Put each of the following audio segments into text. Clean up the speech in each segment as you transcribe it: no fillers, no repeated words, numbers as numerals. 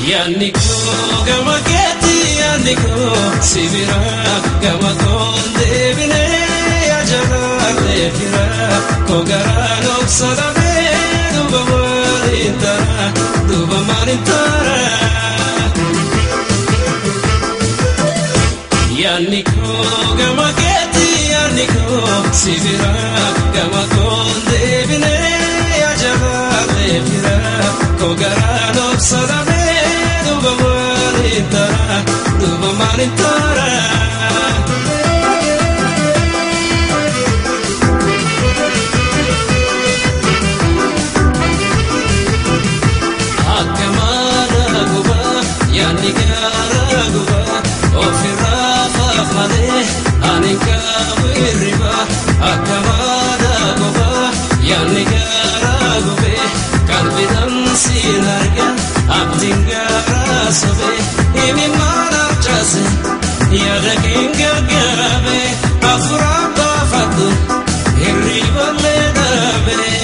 Yaanni koo gama keetti, yaanni koo si bira, gama koon deebinee ajalaalee fira koo garaan obsa dhabee, duuba maaliin tara, duuba maaliin tara. Yaanni koo gama keetti, yaanni koo si bira, gama koon deebinee ajalaalee fira koo garaan obsa dhabee, duuba maaliin tara, duuba maaliin tara. Akka maana gubaa, yaanni gaara gubaa, ofirraa faafalee ani qabu hirribaa. Akka maana gubaa, yaanni gaara gubee, qalbiidhaan siin arga, abdiin gaara sobee, imimmaan arcaase yaada keen gargaabe, hafuuraan baafadhu hirriballee dhaabee.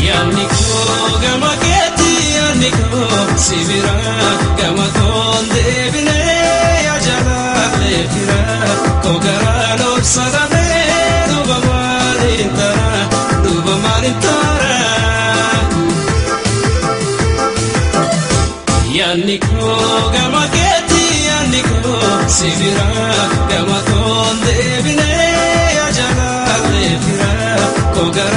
Yaanni koo gama keetti, yaanni koo si bira, gama koon deebinee ajalaalee fira koo garaan obsa dhabee, duuba maaliin tara, duuba maaliin tara. Yaanni koo gama keetti, yaanni koo si bira, gama koon deebinee ajalaalee fira koo garaan.